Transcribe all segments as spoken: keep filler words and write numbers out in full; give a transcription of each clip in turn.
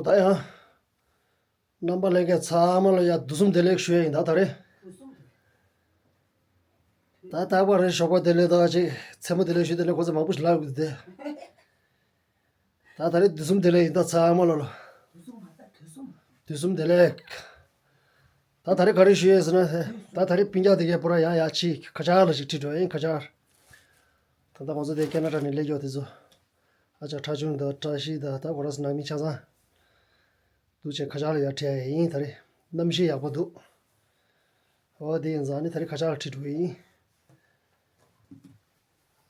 ད་ཡང་རྣམ་པ་ལྷན་རྒྱས་ཚང་མ་ལ་ཡ་དུས་གསུམ་བདེ་ལེགས་ཞུ་ཡ་ཡིན། ད་ད་རེད། ད་ད་བར་རེ་ཞོགས་པ་བདེ་ལེགས་དང་ཅིག་མཚན་མོ་བདེ་ལེགས་ཞུ་བདེ་ལེགས་ཁོ་ཚོ་མང་པོ་ཞིག་ལབ་ཡོད་དེ། ད་ད་རེས་དུས་གསུམ་བདེ་ལེགས་ཡིན། ད་ཚང་མ་ལ་ལ་དུས་གསུམ་བདེ་ལེགས། ད་ད་རེས་ག་རེ་ཞུ་ཡས་ཟེར་ན། ད་ད་རེས་སྤུན་ཀྱག་དེ་གའི་པོ་ར་ཡང་ཡ་ཅིག་ཁ་ཆག་ལ་ཞིག་ཁྲིད་འགྲོ་ཡིན། ཁ་ཆག་ད་ལྟ་ང་ཚོ་དེ་ཁེ་ན་ཌ་ནས་སླེབས་ཡོད་དེ་ཚོ། ཨ་ཅག་ཁྲ་ཆུང་དང་བཀྲ་ཤིས་དང་ད་གོ་ར་སི་ནང་མི་ཆ་ཚང་འདུག་བྱས་ཁ་ཆག་ལ་ཡར་ཁྲིད་ཡ་ཡིན། ད་རེས་གནམ་གཤིས་ཡག་པོ་འདུག་འོ་དེ་ཡིན་ཙང་ནི་ད་རེས་ཁ་ཆག་ལ་ཁྲིད་འགྲོ་ཡིན།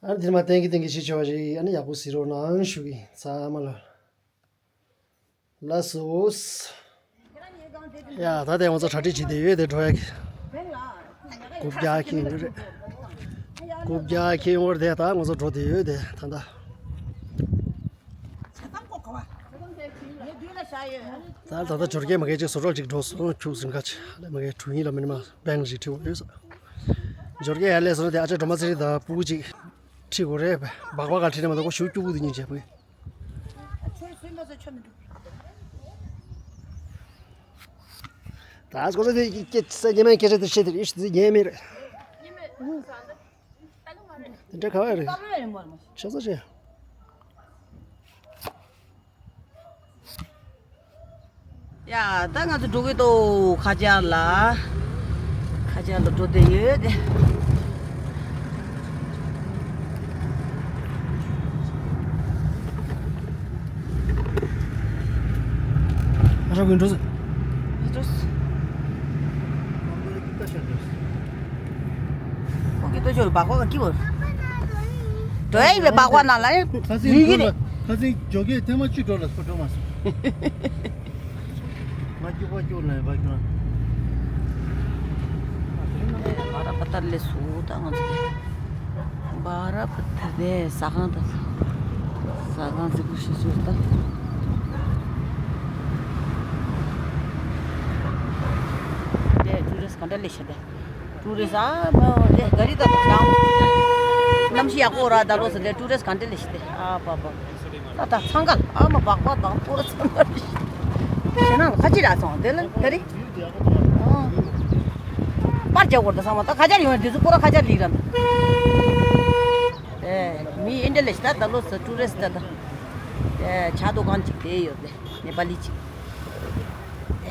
ཨ་ནི་དེ་མ་གཏན་གྱི་གཏན་གྱི་ཤི་ཆོག་ཞིག་ཨ་ནི་ཡག་པོ་ཟེར་རོགས་གནང་ཞུ་གི་ཡིན། ཚང་མ་ལ་ལགས་སོ། ཡ་ད་ལྟ་ང་ཚོ་གྲ་སྒྲིག་བྱེད་བསྡད་ཡོད་དེ་འགྲོ་ཡ་གི། རྐུབ་བཀྱག་ཁྱེར་ཡོང་རེད། རྐུབ་བཀྱག་ཁྱེར་ཡོང་རེད་དེ། ད་ང་ཚོ་འགྲོ་བསྡད་ཡོད་དེ་ད་ལྟ། ད་ད་ལྟ་འབྱོར་སྐྱེས་མ་གས་ཅིག་བཟོ་གྲོགས་ཅིག་འགྲོ་སོང་། ཁྱུག་ཟིན་ཁ་ཆེ་ལས་མ་གས་དྲུང་ཡིག་ལ་མི་ནི་མ་བེང་ཞིག་ཁྲིད་འོང་ཡོད་ས། འབྱོར་སྐྱེས་ཡར་སླེབས་སོང་དེ་ཨ་ཅག་སྒྲོལ་མ་ཚེ་རིང་དང་སྤུ་གུ་ཅིག་ཁྲིད་དགོས་རེད། སྦག་སྦག་ག་ཁྲིད་ནས་མ་གཏོགས་ཁོ་ཞུ་སྐྱུག་པོ་དེ་གཉིས་བྱས་པོ་ཡིན། ད་ཨ་ཁོ་ཚོ་དེ་སྐད་ས་ཉི་མའི་སྐད་ཆ་དེ་བཤད་དེ་རེད་ཤི་དེ་ཉན་མེད་རེད། དེ་འདྲ་ག་བ་རེད། ཆགས་ས་ཆེ། ཡ་ད་ང་ཚོ་འགྲོ་གི་འདུག་ཁ་ཆག་ལ། ཁ་ཆག་ལ་འགྲོ་བསྡད་ཡོད་དེ། ཨ་ར་ཀུན་འགྲོ་ཟེར། འགྲོ་ཟེར། ཁོང་གི་ལྟོ་ཆོས་སྦག་སྦག་ག་ཀི་བོར། འགྲོ་ཡ་ཡིན་པའི་སྦག་སྦག་ནང་ལ་ཡིན། ཁ་སང་ཡིན་གྱི་འགྲོ་ལ། རེད། ཁ་སང་འཇོ་སྒེག་ཐེངས་མ་གཅིག་འགྲོ་ལ་སུ་འགྲོ་མ་སོང་། ང་སྐྱུག་པ་སྐྱུག་ལ་ཡིན་པ་ཁྱོད། བ་ར་པ་ཏར་ལས་སུ་ད་ང་ཚོ་དེ། བ་ར་པ་ཏར་དེ་ཟ་ཁང་དང་། ཟ་ཁང་ཟིག་པོ་ཞིག་ཟུར་ད། དེ་ཊུ་རི་སི་ག་འདྲ་ལས་ཤི་དེ། ཊུ་རི་སི་ཨ་མ་དེ་ག་རི་ད་དང་། གནམ་གཤིས་ཡག་པོ་ར་ད་ལོ་སི་དེ་ཊུ་རི་སི་ག་འདྲ་ལས་ཤི་དེ། ཨ་པ་པ། ད་ད་ཚང་ག་ཨ་མ་སྦག་སྦག་དང་པོ་ར་ཚང་ག་རེད། ཞེ་ན་ཁ་ཅི་ར་སོང་དེ་ལ་ད་རི། པར་རྒྱག་དགོས་ད་ཚང་མ་ད་ཁ་ཆག་ཡོང་དུས་སུ་པོ་ར་ཁ་ཆག་ལིག་ར། ཨེ་མི་ཨིན་ཌི་ལེ་ཤི་ད་ད་ལོ་སི་ཊུ་རི་སི་ད་ད། ཨེ་ཇ་དུ་ཀན་ཅིག་དེ་ཡོད་དེ་ནེ་པ་ལི་ཅིག་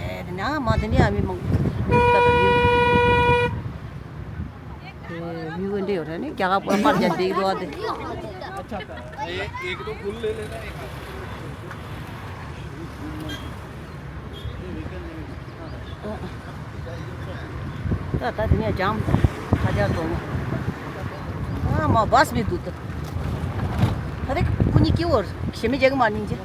ཨེ་དེ་ན་མ་དེ་ནི་ཨ་མི་མང་པོ་ད་ད་ཡོད། ཨེ་མི་ཀུན་འདྲེ་ཡོད་ར་ནི་རྒྱ་གར་པར་པར་རྒྱག་འདི་རོ་དེ། ད་ད་དེ་ནས་འཇམ། ཁ་ཆག་འགྲོ་མ། ཨ་མ་བས་མི་འདུག་ད། ད་རེ་ཁོ་གཉིས་ཀྱི་བོར་ཞེ་མི་རྒྱག་གི་མ་ནིང་ཅི།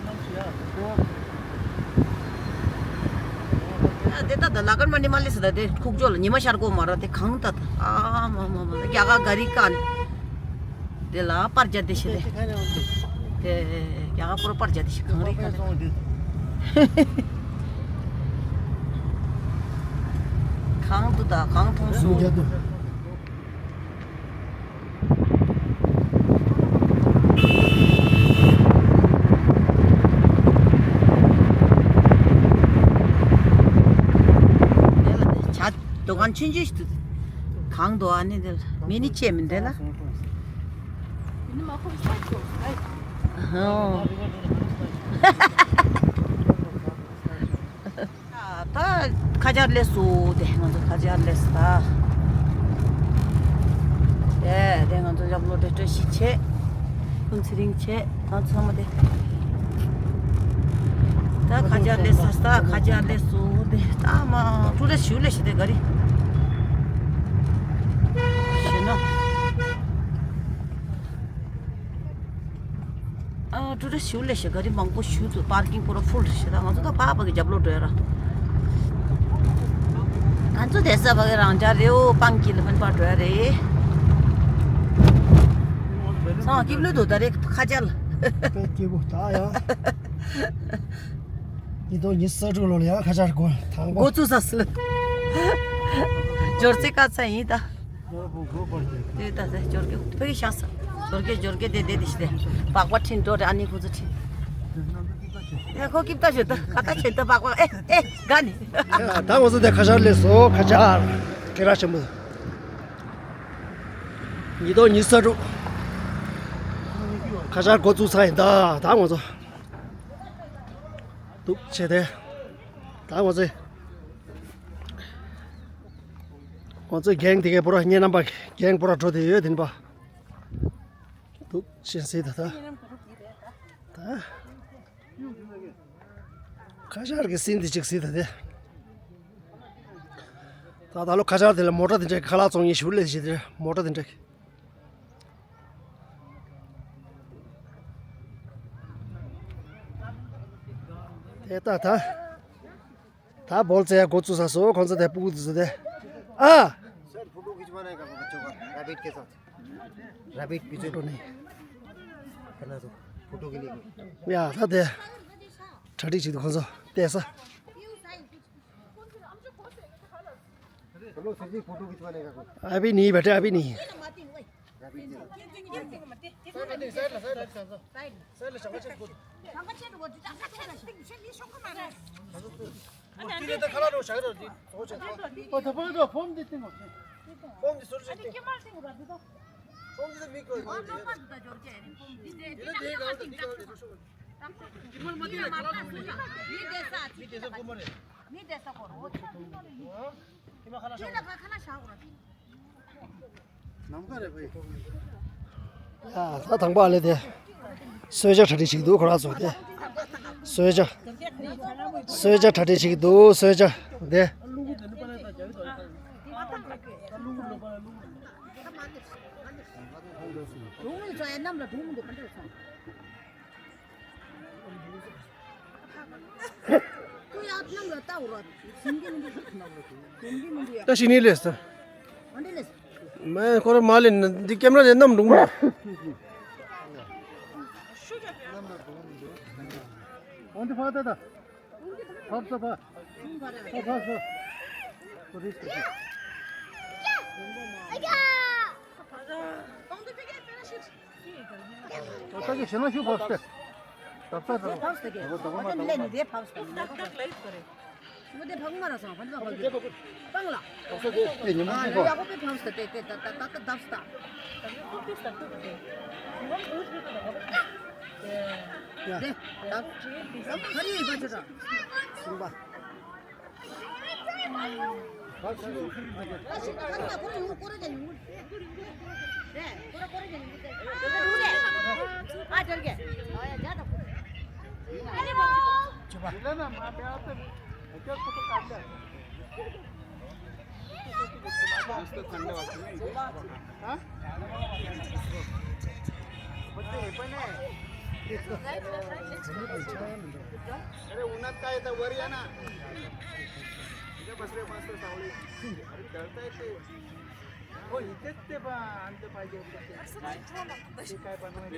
ཨ་དེ་ད་ད་ལ་ཀར་མ་ནི་མ་ལེ་སི་ད་དེ་ཁུག་ཅོ་ལ་ཉི་མ་ཤར་གོ་མ་ར་དེ་གང་ད་ད། ཨ་མ་མ་མ་རྒྱ་གར་ག་རི་ཀ་ནི། དེ་ལ་པར་རྒྱག་དེ་ཤི་དེ། དེ་རྒྱ་གར་པོར་པར་རྒྱག་དེ་ཤི་གང་རེད་གང་རེད། གང་དུ་ད་གང་མཐོང་སོང་། དེ་ལ་དེ་བྱ་དོ་གང་ཆུན་ཆུན་ཞིག་ཏུ། གང་དུ་ཨ་ནི་དེ་ལ་མི་ནི་ཆེ་མི་འདྲ་ལ། ཧོ། ད་ཁ་ཆར་ལས་སུ་དེ་ང་ཚོ་ཁ་ཆར་ལས་ད། དེ་དེ་ང་ཚོ་རྒྱབ་ལོ་འདྲེ་འདྲེ་ཞིག་ཆེ། ཀུན་ཚེ་རིང་ཆེ། ང་ཚང་མ་དེ། ད་ཁ་ཆར་ལས་ས་ད་ཁ་ཆར་ལས་སུ་དེ་ད་མ་ཀྲུ་རེ་ཞུ་ལས་ཞི་དེ་ག་རི། ཞེ་ན། ཨ་ཀྲུ་རེ་ཞུ་ལས་ཞི་ག་རི་མང་པོ་ཞུ་ཚུ་པར་ཀིང་པོ་ར་ཕུལ་རེ་ཞི་ད་ང་ཚོ་ད་ཕ་བ་གི་རྒྱབ་ལོ་འགྲོ་ཡ་ར། ང་ཚོ་དེ་ས་བ་གི་རང་ཅག་རེའུ་པང་ཀི་ལ་ཕན་པ་འགྲོ་ཡ་རེད། ཚང་ཀིབ་ལུ་དུ་ད་རེ་ཁ་ཆལ། པེ་ཀི་བུ་ད་ཡ། ཉིས་སྟོང་ཉི་ཤུ་རྩ་དྲུག་ལོ་ལ་ཡང་ཁ་ཆར་གོ་དང་པོ། འགོ་བཙུགས་ས་སི་ལ། འབྱོར་རྩེ་དཀའ་ཚ་ཡིན་ད། དེ་ད་ཟེ་འབྱོར་གི་ཕ་གི་ཤང་ས། འབྱོར་གི་འབྱོར་གི་དེ་དེ་དེ་ཤི་དེ། སྦག་སྦག་ཁྲིན་འགྲོ་རེ་ཨ་ནི་ཁུ་ཚུ་ཁྲིན། ཡ་ཁོ་ཀིབ་ཏ་ཞོད་ད་ཁ་ཏ་ཆེན་ད་པག་པག་ཨེ་ཨེ་ག་ནི། ད་ང་ཚོ་དེ་ཁ་ཤར་སླེབས་སོང་། ཁ་ཤར་སྐད་གྲགས་ཆེན་པོ། ཉིས་སྟོང་ཉི་ཤུ་རྩ་དྲུག་ཁ་ཤར་འགོ་བཙུགས་ཚར་ཡིན་ད། ད་ང་ཚོ་འདུག་བྱས་ཏེ། ད་ང་ཚོ་ང་ཚོའི་རྒན་དེ་གའི་པོ་ར་ངའི་རྣམ་པ་རྒན་པོ་ར་འགྲོ་བསྡད་ཡོད་དེ་ནི་པ། འདུག་ཤེས་སྲིད་ད་ད། ད། ཁ་ཤར་གྱི་སྲིད་འདི་གཅིག་སྲིད་ད་དེ། ད་ད་ལོ་ཁ་ཤར་དེ་ལ་མོ་ཊ་དེ་འདྲ་གི་ཁ་ལག་བཙོང་ཡིན་ཞུ་ལས་ཞེས་དེ་མོ་ཊ་དེ་འདྲ་གི། དེ་ད་ད། ད་བོལ་ཙེ་ཡ་འགོ་བཙུགས་ས་སོ། ཁོང་ཚོ་དེ་སྤུ་གུ་དེ་ཚོ་དེ། ཨ། sir, photo खिंचवाने का बच्चों का, रैबिट के साथ। रैबिट पीछे। फोटो नहीं। करना तो, फोटो के लिए। ཡ་ད་དེ། གྲ་སྒྲིག་བྱེད་དུ་ཁོང་ཚོ་བལྟས་ས། चलो सर जी, फोटो खिंचवाने का कोई। अभी नहीं बेटे, अभी नहीं। ཡ་ད་དང་པོ་ཨ་ལེ་དེ། གསོལ་ཇ་གྲ་སྒྲིག་བྱེད་ཀྱི་འདུག་ཁོ་རང་ཚོ་དེ། གསོལ་ཇ། གསོལ་ཇ་གྲ་སྒྲིག་བྱེད་ཀྱི་འདུག་གསོལ་ཇ་དེ། ད་ཤི་ནི་ལེས། མ་ཁོ་ར་མ་ལེན་འདི་ཀེམ་ར་དེ་ནམ་འདུག་མ། འོན་ཏེ་ཕ་ད་ད། ཕབ་ས་ཕ། ཕ་ཕབ་ས། ཁོ་རིས་ཏེ། ད་གི་ཞེ་ན་ཤུ་ཕབ་སྟེ། ད་ད་ད། ཕབ་སྟེ་གི། ད་ད་མ་ད་མ། ལས་ནི་དེ་ཕབ་སྟེ། ཏག་ཏག་ལས་ཀྱི་རེད། ང་དེ་ཕབ་མ་ར་སང་ཕན་ཚ་ཕབ་ཀྱི། ཏང་ལ། ཕབ་སྟེ་དེ་ཉི་མ་ཨ་ཤུ་ཕབ། ཡག་པོ་ཕབ་སྟེ་དེ་དེ་ད་ད་ད་ད་བསྟ། ཡ། དེ་ད་ད་ཁ་རི་ཡི་པ་ཆོ་ད། སུང་པ། अरे उन्हात काय येतं वर या ना. इथे बसले मस्त सावळी. अरे खेळता येते. हो इथेच ते पण आणलं पाहिजे होतं ते. ते काय बनवायचं?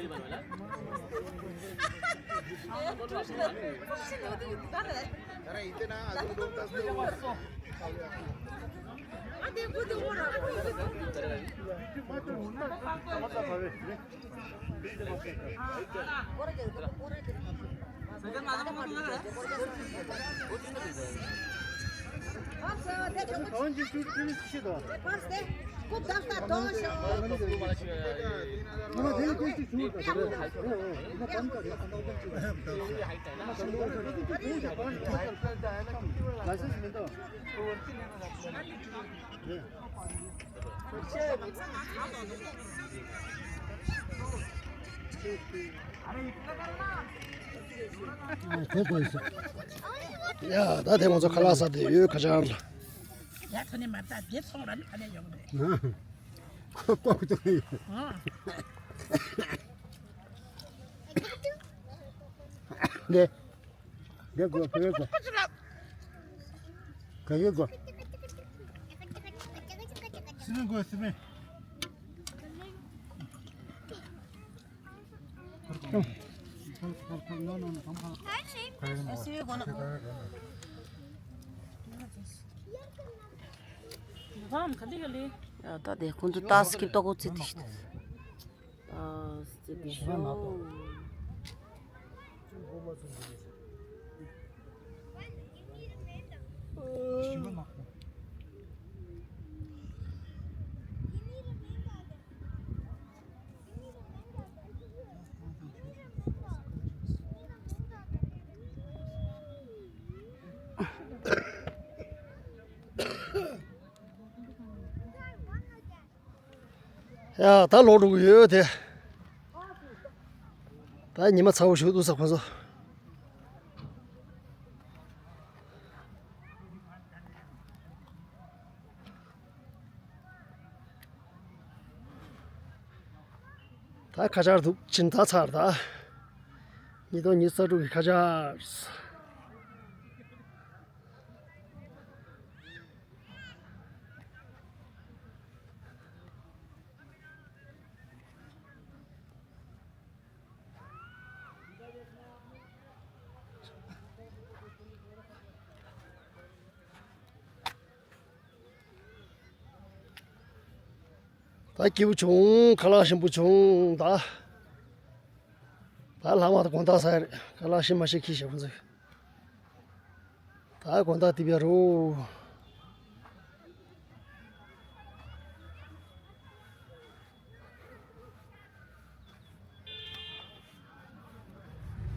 जरा इथे ना अजून दोन तास. ཡ་ད་དེ་ང་ཚོ་ཁ་ལག་ཟ་བསྡད་ཡོད་ཁ་ཆར་ལ། ཡ་ཐོན་ནས་མ་ད་བསྡད་སོང་ར་ནི་ཕ་ནས་ཡོང་གི་རེད། ཨ་ཁོ་ལྐོག་ཏུ་ཡོད། ཨ། འདི། འདི་དགོས་བོད་དགོས། ག་གེ་དགོས། སི་མེ་དགོས་སི་མེ། སི་མེ་དགོས་ན། ད་དེ་ཁོང་ཚོ་ཏཱ་སི་ཀི་ཏོག་ཙི་དེ་ཞིག་ཏཱ་སི་ཀི་ཤོ། ཡ། ད་ལོག་འགྲོ་གི་ཡོད་དེ། ད་ཉི་མ་ཚ་བོ་ཞིག་འདུག་ས་ཁོ་ཚོ། ད་ཁ་ཆར་འདུག་ཕྱིན་ད་ཚར་ད། ཉིས་སྟོང་ཉི་ཤུ་རྩ་དྲུག་གི་ཁ་ཆར། ད་སྐྱིད་པོ་བྱུང་། ཁ་ལག་ཞིམ་པོ་བྱུང་ད། ད་ལྷག་མ་ད་དགོང་དག་ཟ་ཡ་རེད། ཁ་ལག་ཞིམ་མ་ཞིག་ཁྱེར་ཤག་ཁོང་ཚོས། ད་དགོང་དག་འདི་བྱེད་རོགས།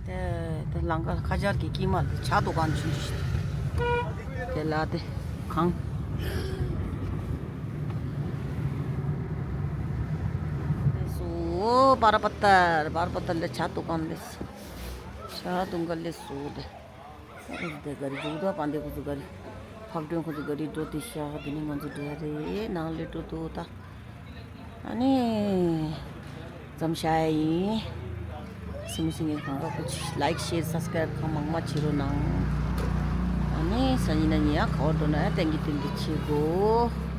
དེ་དེ་ལང་ཀ་ཁ་ཆར་གྱི་དཀྱིལ་མ་ལ་ཇ་འདུ་ཁང་ཆུང་ཆུང་ཞིག་དེ་ལ་དེ་གང་། སོ་པར་པ་ཏར་པར་པ་ཏར་ལ་ཇ་འདུ་ཁང་ལས་ཇ་འདུ་ཁང་ལས་སོ་དེ། དེ་ག་རེ་འཇུག་ད་པ་འདི་ཁོ་ཚོ་ག་རེ་ཕག་གྲོན་ཁོ་ཚོ་ག་རེ་འགྲོ་དེ་ཤག་དེ་ནི་ང་ཚོ་འགྲོ་ཡ་རེད། ནང་ལ་འགྲོ་འདུག་ད། ཨ་ནི་འཛོམས་ཤག་ཡིན། སེམས་སེམས་ངའི་གང་ག་ཁོ་ཅིག་ལའིཀ་ཤེར་སབ་སི་ཀ་རབ་གང་མང་མང་བྱེད་རོགས་གནང་། ཨ་ནི་སང་ཉིན་ན་ཉིན་ཡང་ག་བར་འགྲོ་ན་ཡང་ཏན་གྱི་ཏན་གྱི་བྱེད་དགོས།